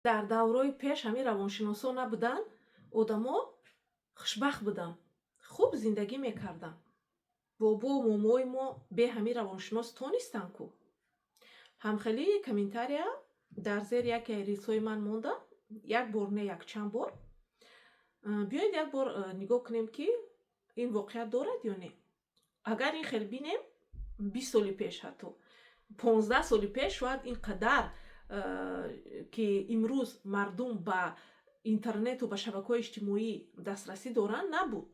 Дар даврои пеш ҳамин равоншиносҳо набуданд, одамо хушбахт буданд, хуб зиндагӣ мекарданд. Бобою момои мо бе ҳамин равоншинос тонистанд ку. Ҳамхелии комментария дар зери яке рилсҳои ман монда, як бор не, якчанд бор. Биёед, як бор нигоҳ кунем, ки ин воқеият дорад ё не. Агар ин хел бинем, 20 соли пеш, ҳатто 15 соли пеш, шояд ин қадар, ки имрӯз мардум ба интернету ба шабакаҳои иҷтимоӣ дастрасӣ доранд, набуд.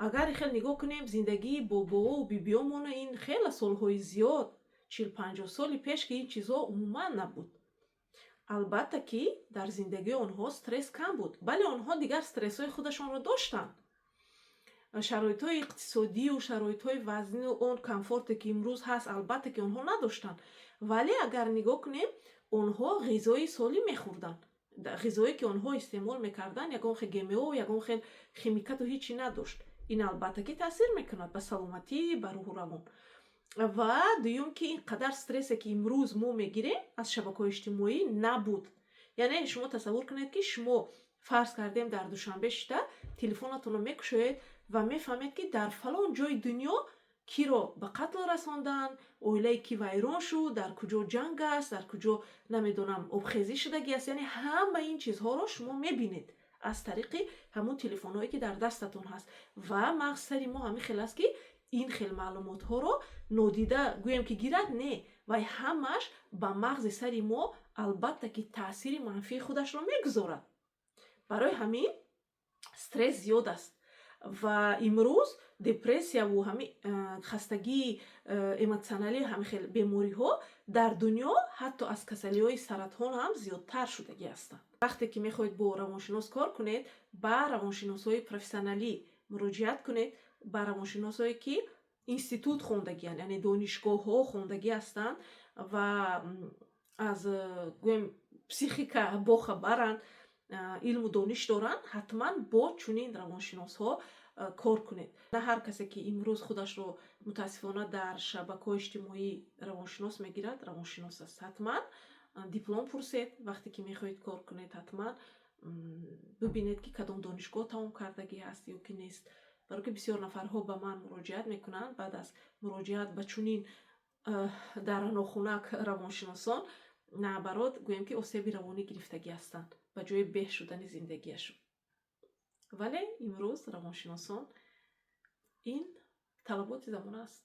Агар хел нигоҳ кунем зиндагии бобоу бибиёмона, ин хеле солҳои зиёд, 40-50 соли пеш, ки ин чизҳо умуман набуд. Албатта ки дар зиндагии онҳо стресс кам буд. Бале, онҳо дигар стрессҳои худашонро доштанд, шароитҳои иқтисодию шароитҳои вазнину он комфорте, ки имрӯз ҳаст, албатта ки онҳо надоштанд. Вале агар нигоҳ кунем, онҳо ғизои солим мехӯрданд. Ғизое, ки онҳо истеъмол мекарданд, ягон хел ГМО, ягон хел химикату ҳичи надошт. Ин албатта ки таъсир мекунад ба саломатӣ, ба рӯҳу равон. Ва дуюм, ки ин қадар стрессе, ки имрӯз мо мегирем аз шабакаҳои иҷтимоӣ, набуд. Яъне шумо тасаввур кунед, ки шумо, фарз кардем, дар Душанбе шида телефонатонро мекушоед ва мефаҳмед, ки дар фалон ҷои дунё киро ба қатл расонданд, оилаи ки вайрон шуд, дар куҷо ҷанг аст, дар куҷо, намедонам, обхезӣ шудагӣ аст. Яъне ҳама ин чизҳоро шумо мебинед аз тариқи ҳамун телефонҳое, ки дар дастатон ҳаст. Ва мағз сари мо ҳамин хел аст, ки ин хел маълумотҳоро нодида гӯем, ки гирад, не, вай ҳамааш ба мағзи сари мо албатта ки таъсири манфии худашро мегузорад. Барои ҳамин стресс зиёд аст ва имрӯз депрессияву ҳами хастагии эмоционалӣ, ҳамин хел бемориҳо дар дунё ҳатто аз касалиҳои саратон ҳам зиёдтар шудагӣ ҳастанд. Вақте ки мехоҳед бо равоншинос кор кунед, ба равоншиносҳои профессионалӣ муроҷиат кунед, ба равоншиносҳое, ки институт хондагианд, яъне донишгоҳҳо хондагӣ ҳастанд ва аз, гӯем, психика бохабаранд, илму дониш доранд. Ҳатман бо чунин равоншиносҳо кор кунед. На ҳар касе, ки имрӯз худашро, мутаассифона, дар шабакаҳои иҷтимоӣ равоншинос мегирад, равоншинос аст. Ҳатман диплом пурсед, вақте ки мехоҳед кор кунед. Ҳатман бибинед, ки кадом донишгоҳ тамом кардагӣ ҳаст ё ки нест. Баро ки бисёр нафарҳо ба ман муроҷиат мекунанд, баъд аз муроҷиат ба чунин дар нохунак равоншиносон, наоборот, гӯем ки осеби равонӣ гирифтагӣ ҳастанд ба ҷои беҳ шудани зиндагиашон. Вале имрӯз равоншиносон ин талаботи замона аст.